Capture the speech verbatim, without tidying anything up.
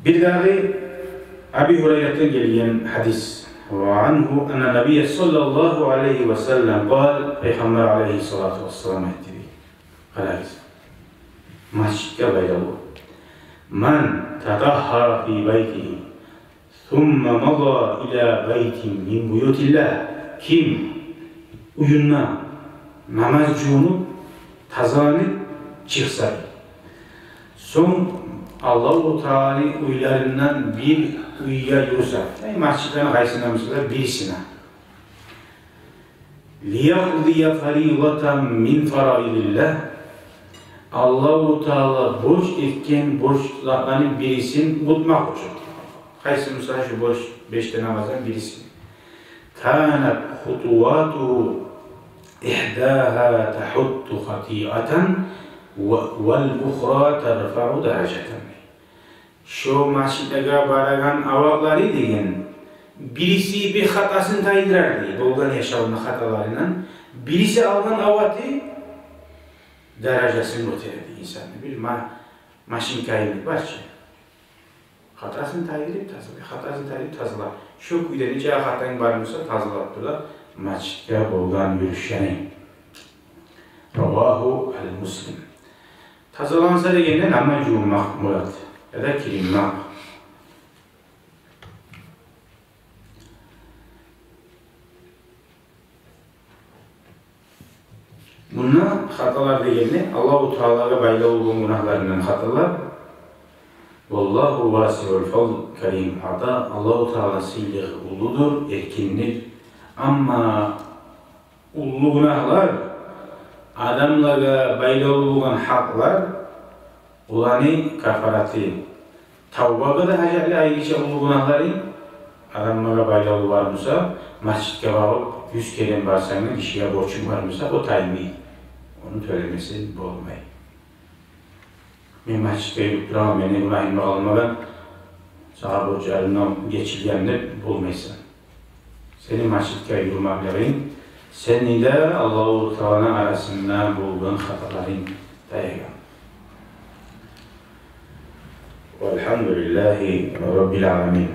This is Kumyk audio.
Бирдагъы Аби Гьурайратдан гелген гьадис. Ва ангьу анна набийя саллаллагьу алайгьи ва саллам къал, Пайхаммар алайгьиссалату вассалам айтды дей. Къарагъыз. Межитге байлавлу. Ман татагьгьара фи байтигьи, сумма мада ила байтин мин буютиллагь. Ким уьюнде намаз жувунуп, тазаланып чыкъса, сонг Аллагьу Тааланы уьйлеринден бир уьйге юрюсе, яни межитлени къайсына, масала, бирисине. Лиякъдия фаридатан мин фараидиллагь. Аллагьу Таала борч этген борчланы бирисин къутмакъ учун. Къайсы, масала, шу борч беш де намаздан бириси. Канат хутуватугьу, игьдагьа тагьутту хатиатан ва, вал ухра тарфаъу даражатан. Шо межитлеге барагъан аватлары деген, бириси бир хатасын тайдырар дей, болгъан яшавуну хаталарындан, бириси алгъан аваты даражасын гётере дей инсанны. Бир ма-, машинка йимик бар чы. Хатасын тайдырып тазалай, хатасын тайдырып тазалай. Шо кюйде нече хатанг бар буса, тазалап тура межитге болгъан юрюшлени. Равагьу ал-Муслим. Тазаланса дегенде намаз жувунмакъ мурат, яда киринмек. Мунда хаталар дегенде Аллагьу Таалагъа байлавлу болгъан гюнагьларындан хаталар. Валлагьу васиъун фазлун карим. Гьатта Аллагьу Таала сыйлылыгъы уллудур, эркиндир. Амма уллу гюнагьлар, адамлагъа байлавлу болгъан гьакълар, оланы кафараты, тавбагъа да гьажатлы айрыча уллу гюнагьлары, адамлагъа байлавлу бар буса, межитге барып юз керен барсанг да, гишиге борчунг бар буса, о таймай. Ону тёлемесенг болмай. Мен межитге юрюп тураман, мени гюнагьым къалмагъан, сагъа борчларымдан гечилген деп болмайсан. Сени межитге юрюмеклигинг сени де Аллагьу Тааланы арасында болгъан хаталарынг таягъан. Валгьамдулиллагьи раббил аламин.